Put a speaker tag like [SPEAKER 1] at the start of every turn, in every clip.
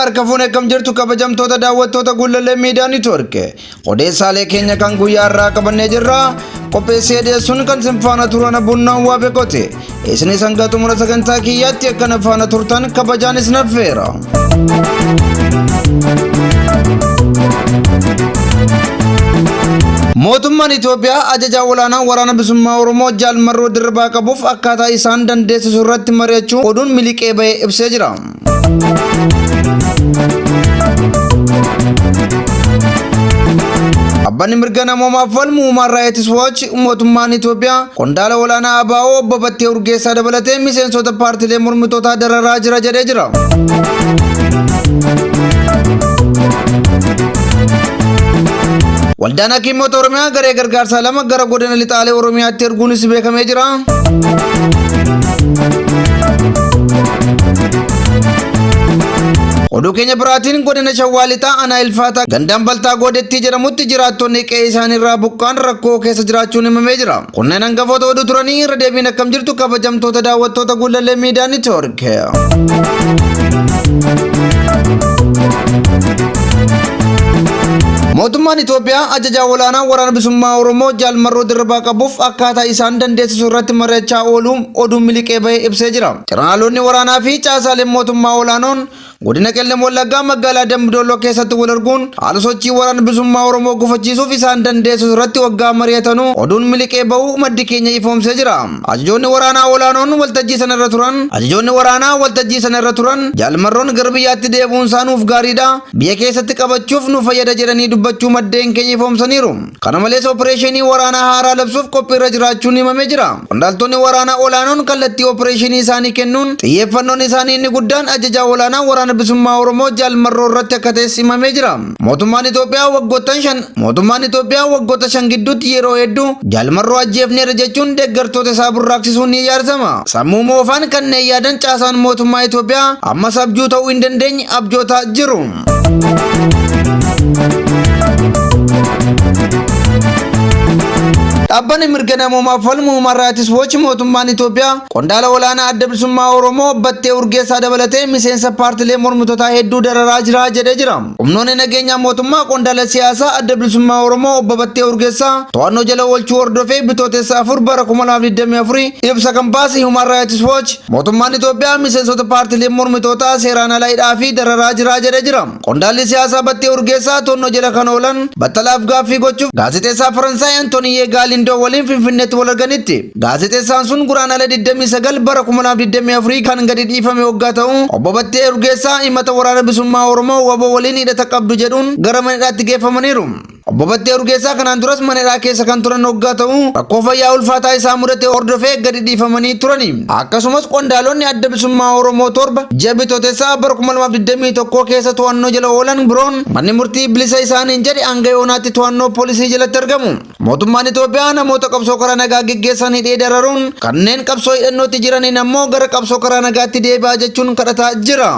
[SPEAKER 1] Yooyyaa harka fuune akkam jirtu kabajamtoota daawwattoota Gullallee Miidiyaa Niitwoork. Odeessaalee keenya kan guyyaa irraa qabannee jirra. Qopheessee dhiyeessuun kan isin faana turan Bunnaan Waabeqote. Isinis hanga xumura sagantaa kiyyaatti akkana faana turtan kabajaan isin affeera. Mootummaan Itoophiyaa ajajaa olaanaa waraana bilisummaa Oromoo Jaal Marroo Dirribaa qabuuf akkaataa isaan dandeessisu irratti mari'achuu oduun miliqee ba'e ibsee jira. Dhaabbanni mirga namoomaaf falmu Human Rights Watch mootummaan Itoophiyaa qondaala olaanaa ABO obbo Battee Urgeessaa dabalatee miseensota paartilee mormitootaa dararaa jira jedhee jira. Waldaan Hakiimota Oromiyaa garee gargaarsaa lama gara godina lixaalee Oromiyaatti erguunis beekamee jira. Oduu keenya biraatiin godina Shawaa Lixaa aanaa Ilfaataa gandaan Baltaa Goodettii jedhamutti jiraattonni qe'ee isaaniirraa buqqaan rakkoo keessa jiraachuun himamee jira. Kunneen hangafoota oduu turanii irra deebiin akkam jirtu kabajamtoota daawwattoota Gullallee Miidiyaa Niitwoork. Mootummaan Itoophiyaa ajajaa olaanaa waraana bilisummaa Oromoo Jaal Marroo Dirribaa qabuuf akkaataa isaan dandeessisu irratti mari'achaa ooluu oduun miliqee bahe ibsee jira. Jeneraalonni waraanaa fi caasaaleen mootummaa olaanoon godina Qellem Wallaggaa magaalaa Dambidolloo keessatti wal arguun haala sochii waraana bilisummaa Oromoo gufachiisuuf isaan dandeessisu irratti waggaa mari'atanuu oduun miliqee bahuu maddi keenya ifoomsee jira. Ajajoonni waraanaa olaanoon waltajjii sana irra turan ajajoonni waraanaa waltajjii sana irra turan Jaal Marroon gara biyyaatti deebi'uun isaa nuuf gaariidha, biyya keessatti qabachuuf nu fayyada jedhanii dubbachuu maddeen keenya ifoomsaniiru. Kana malees opereeshinii waraanaa haaraa labsuuf qophiirra jiraachuun himamee jira. Qondaaltonni waraanaa olaanoon kallattii opereeshinii isaanii kennuun xiyyeeffannoon isaanii inni guddaan ajajaa olaanaa waraana bilisummaa Oromoo Jaal Marroo irratti akka ta'es himamee jira. Mootummaan Itoophiyaa waggoottan shan Mootummaan Itoophiyaa waggoota shan gidduutti yeroo hedduu Jaal Marroo ajjeefneerra jechuun deeggartoota isaa burraaqsisuun ni yaadatama. Sammuu moofaan kanneen yaadan caasaan mootummaa Itoophiyaa ammas abjuu ta'uu hin dandeenye abjootaa jiru. Dhaabbanni mirga namoomaaf falmu Human Rights Watch mootummaan Itoophiyaa qondaala olaanaa adda bilisummaa Oromoo Battee Urgeessaa dabalatee miseensa paartilee mormitootaa hedduu dararaa jira jedhee jira. Humnoonni nageenyaa mootummaa qondaala siyaasaa adda bilisummaa Oromoo obbo Battee Urgeessaa to'annoo jala oolchuu hordofee Bitootessa 4 bara 2024 ibsa kan baase Human Rights Watch mootummaan Itoophiyaa miseensota paartilee mormitootaa seeraan ala hidhaa fi dararaa jira jedhee jira. Qondaalli siyaasaa Battee Urgeessaa to'annoo jala kan oolan battalaaf gaaffii gochuuf gaazexeessaa Faransaay Antooniyee Gaalindoo waliin Finfinneetti wal arganitti. Gaazexeessaan sun Guraandhala 29 bara 2024 kan gadi dhiifame waggaa ta'u obbo Battee Urgeessaa himata waraana bilisummaa Oromoo WBO waliin hidhata qabdu jedhuun gara mana hidhaatti geeffamaniiru. Obbo Battee Urgeessaa kanaan duras mana hidhaa keessa kan turan waggaa ta'u rakkoo fayyaa ulfaataa isaa mudate hordofee gadi dhiifamanii turani. Akkasumas qondaalonni adda bilisummaa Oromoo torba ji'a Bitootessaa bara 2021 keessa to'annoo jala oolan biroon manni murtii bilisa isaaniin jedhe hanga yoonaatti to'annoo poolisii jalatti argamu. Mootummaan Itoophiyaa namoota qabsoo karaa nagaa geggeessan hidhee dararuun kanneen qabsoo hidhannootti jiraniin ammoo gara qabsoo karaa nagaatti deebi'aa jechuun kadhataa jira.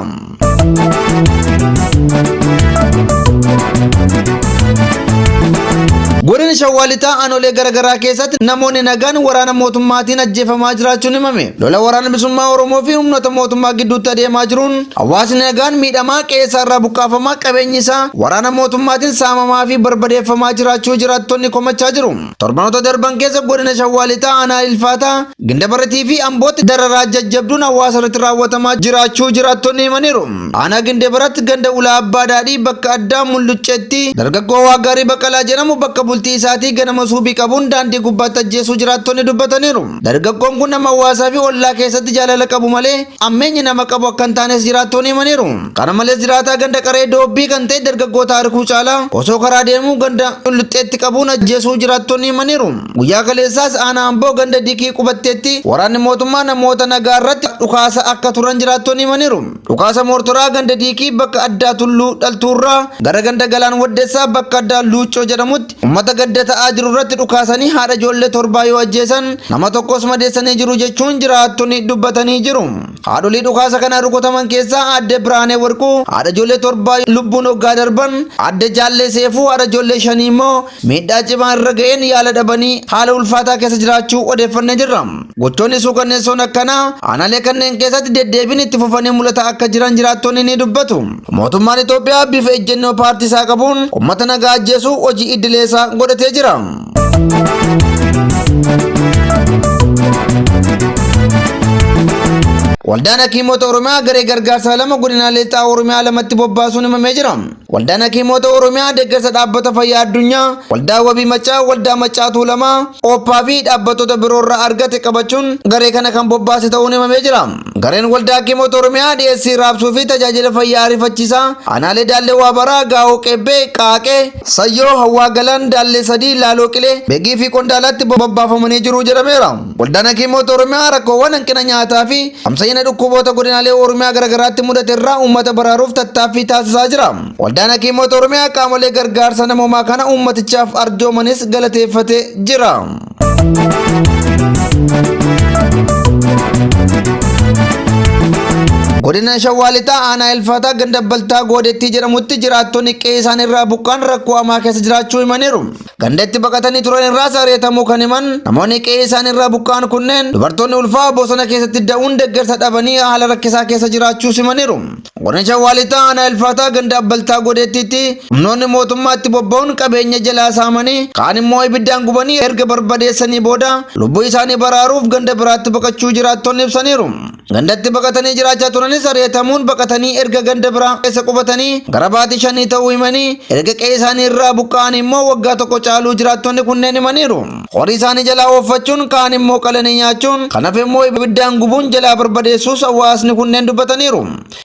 [SPEAKER 1] Godina Shawaa Lixaa aanolee garaagaraa keessatti namoonni nagaan waraana mootummaatiin ajjeefamaa jiraachuun himame. Lola waraana bilisummaa Oromoo fi humnoota mootummaa gidduutti adeemaa jiruun hawaasni nagaan miidhamaa qe'ee isaa irraa buqqaafamaa qabeenyi isaa waraana mootummaatiin saamamaa fi barbadeeffamaa jiraachuu jiraattonni komachaa jiru. Torbanoota darban keessa godina Shawaa Lixaa aanaa Ilfaataa, Gindabaratii fi Ambootti dararaa jajjabduun hawaasa irratti raawwatamaa jiraachuu jiraattonni himaniiru. Aanaa Gindabaratti ganda Ulaa Abbaa Daadhii bakka addaa Mullucceetti dargaggoo Waaqgaarii Baqqalaa jedhamu bakka bultii isaatii ganama suubii qabuun daandii gubbaatti ajjeesuu jiraattonni dubbataniiru. Dargaggoon kun nama hawaasaa fi ollaa keessatti jaalala qabu malee ammeenya nama qabu akka hin taanes jiraattonni himaniiru. Kana malees jiraataa ganda Qaree Doobbii kan ta'e dargaggoo Taarikuu Caalaa osoo karaa deemuu ganda Mulluxxeetti qabuun ajjeesuu jiraattonni himaniiru. Guyyaa kaleessaas aanaa Amboo ganda Dikii Qubatteetti waraanni mootummaa namoota nagaa irratti dhukaasa akka turan jiraattonni himaniiru. Dhukaasa moortoraa ganda Diikii bakka addaa Tulluu Dhaltuurraa gara ganda Galaan Waddeessaa bakka addaa Luuccoo jedhamutti uummata gadda ta'aa jiru irratti dhukaasanii haadha ijoollee torbaa yoo ajjeesan nama tokkos madeessanii jiru jechuun jiraattonni dubbatanii jiru. Haadholii dhukaasa kanaan rukutaman keessaa aadde Birhaanee Warquu haadha ijoollee torbaa lubbuun hoggaa darban, aadde Jaallee Seefuu haadha ijoollee shanii immoo miidhaa cimaa irra ga'een yaala dhabanii haala ulfaataa keessa jiraachuu odeeffannee jirra. Gochoonni suukanneessoon akkanaa aanaalee kanneen keessatti deddeebiin itti fufanii mul'ataa akka jiran jiraattonni ni dubbatu. Mootummaan Itoophiyaa bifa ejjennoo paartii isaa qabuun uummata nagaa ajjeesuu hojii idilee isaa godhatee jira. Waldaan Hakiimota Oromiyaa garee gargaarsaa lama godinaalee lixaa Oromiyaa lamatti bobbaasuun himamee jira. Waldaan Hakiimota Oromiyaa deeggarsa dhaabbata fayyaa addunyaa, waldaa wabii maccaa, waldaa maccaa tuulamaa, OPA fi dhaabbattoota biroorraa argate qabachuun garee kana kan bobbaase ta'uun himamee jira. Gareen Waldaa Hakiimota Oromiyaa dhiyeessii raabsuu fi tajaajila fayyaa ariifachiisaa aanaalee Daallee Waabaraa, Gaa'oo Qeebbee, Qaaqee, Sayyoo, Hawwaa Galaan, Daallee Sadii, Laaloo Qilee, Begii fi Qondaalaatti bobbaafamanii jiru jedhameera. Waldaan Hakiimota Oromiyaa rakkoowwan hanqina nyaataa fi tamsa'ina dhukkuboota godinaalee Oromiyaa garaagaraatti mudate irraa uummata baraaruuf tattaaffii taasisaa jira. Waldaan Hakiimota Oromiyaa qaamolee gargaarsa namoomaa kana uummatichaaf arjoomanis galateeffatee jira. Godina Shawaa Lixaa aanaa Ilfaataa ganda Baltaa Goodettii jedhamutti jiraattonni qe'ee isaan irraa buqqaan rakkoo hamaa keessa jiraachuu himaniiru. Gandatti baqatanii turan irraas ari'atamuu kan himan namoonni qe'ee isaan irraa buqqa'an kunneen dubartoonni ulfaa bosona keessatti da'uun deeggarsa dhabanii haala rakkisaa keessa jiraachuus himaniiru. Godina Shawaa Lixaa aanaa Ilfaataa ganda Abbaltaa Godeettiitti humnoonni mootummaatti bobba'uun qabeenya jalaa saamanii kaan immoo ibiddaan gubanii erga barbadeessanii booda lubbuu isaanii baraaruuf ganda biraatti baqachuu jiraattonni ibsaniiru. Gandatti baqatanii jiraachaa turanis ari'atamuun baqatanii erga ganda biraa keessa qubatanii gara baatii shanii ta'uu himanii erga qe'ee isaanii irraa buqqa'anii immoo waggaa tokko caaluu jiraattonni kunneen himaniiru. Horii isaanii jalaa ooffachuun kaan immoo qalanii nyaachuun kan hafe immoo ibiddaan gubuun jalaa barbadeessuus hawaasni kunneen dubbataniiru.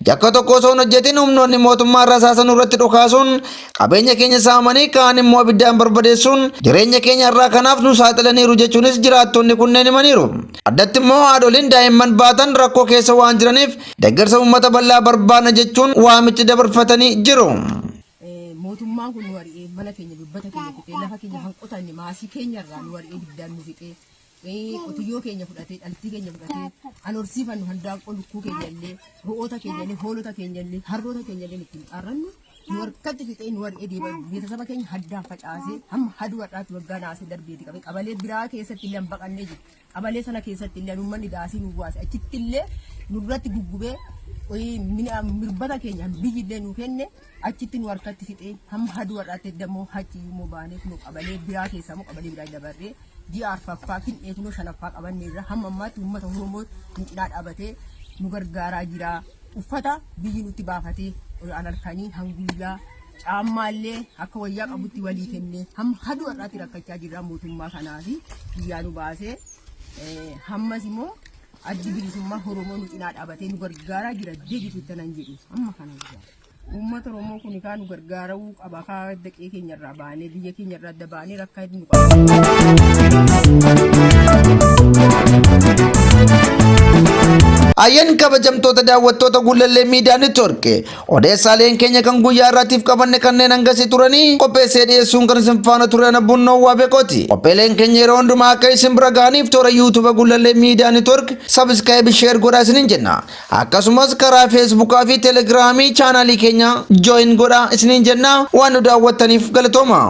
[SPEAKER 1] Yakka tokko osoo hin hojjetin humnoonni mootummaa rasaasa nurratti dhukaasuun qabeenya keenya saamanii kaan immoo ibiddaan barbadeessuun jireenya keenya irraa kanaaf nu saaxilaniiru jechuunis jiraattonni kunneen himaniiru. Addatti immoo haadholiin daa'imman baatan rakkoo keessa waan jiraniif deeggarsa uummata bal'aa barbaadna jechuun waamicha dabarfatanii jiru.
[SPEAKER 2] Mootummaan kun nu ari'ee mana keenya dubbata keenya fixee lafa keenya kan qotanne maasii keenya irraa nu ari'ee ibiddaan nu fixee qotiyyoo keenya fudhatee dhaltii keenya fudhatee kan horsiifannu handaanqoo lukkuu keenya illee ro'oota keenya illee hoolota keenya illee harroota keenya illee ittiin xaarrannu nu harkatti fixee nu ari'ee deema beetasaba keenya haddaan facaasee hamma haduu har'aatti waggaa naasee darbeeti qabe qabalee biraa keessatti illee baqannee jiru. Qabalee sana keessatti illee uummanni daasii nu baase achitti illee nurratti guggubee mirbata keenya biyyi illee nu kenne achitti nu harkatti fixee hamma haduu har'aatti dammoo hachi immoo baanee kunoo qabalee biraa keessaa immoo qabalee biraa dabarree ji'a arfaffaa fin'ee kunoo shanaffaa qabanne irra hamma ammaatti uummata Oromoo nu cinaa dhaabatee nu gargaaraa jira. Uffata biyyi nutti baafatee an halkanii hanguyyaa Caammaallee akka wayyaa qabutti walii kennee hamma haduu har'aatti rakkachaa jirra mootummaa kanaa fi biyyaa nu baasee hammas immoo addi bilisummaa Oromoo nu cinaa dhaabatee nu gargaaraa jira deebisu tanan jedhu amma kana jira. Uummata Oromoo kun kaa nu gargaaruu qaba kaa daqee keenya irraa baanee biyya keenya irraa adda baanee rakkaa nu qaba.
[SPEAKER 1] Ayyan kabajamtoota daawwattoota Gullallee Miidiyaa Network Odeessaaleen keenya kan guyyaa irraatiif qabanne kanneen hangasii turanii qopheessee dhiyeessuun kan isin faana ture ana Bunnoo Waabeqooti. Qophiileen keenya yeroo hundumaa akka isin bira ga'aniif toora YouTube Gullallee Miidiyaa Network subscribe share godhaa isinin jenna. Akkasumas karaa Feesbuukaa fi Telegiraamii chaanaalii keenya join godhaa isinin jenna waan nu daawwattaniif galatooma.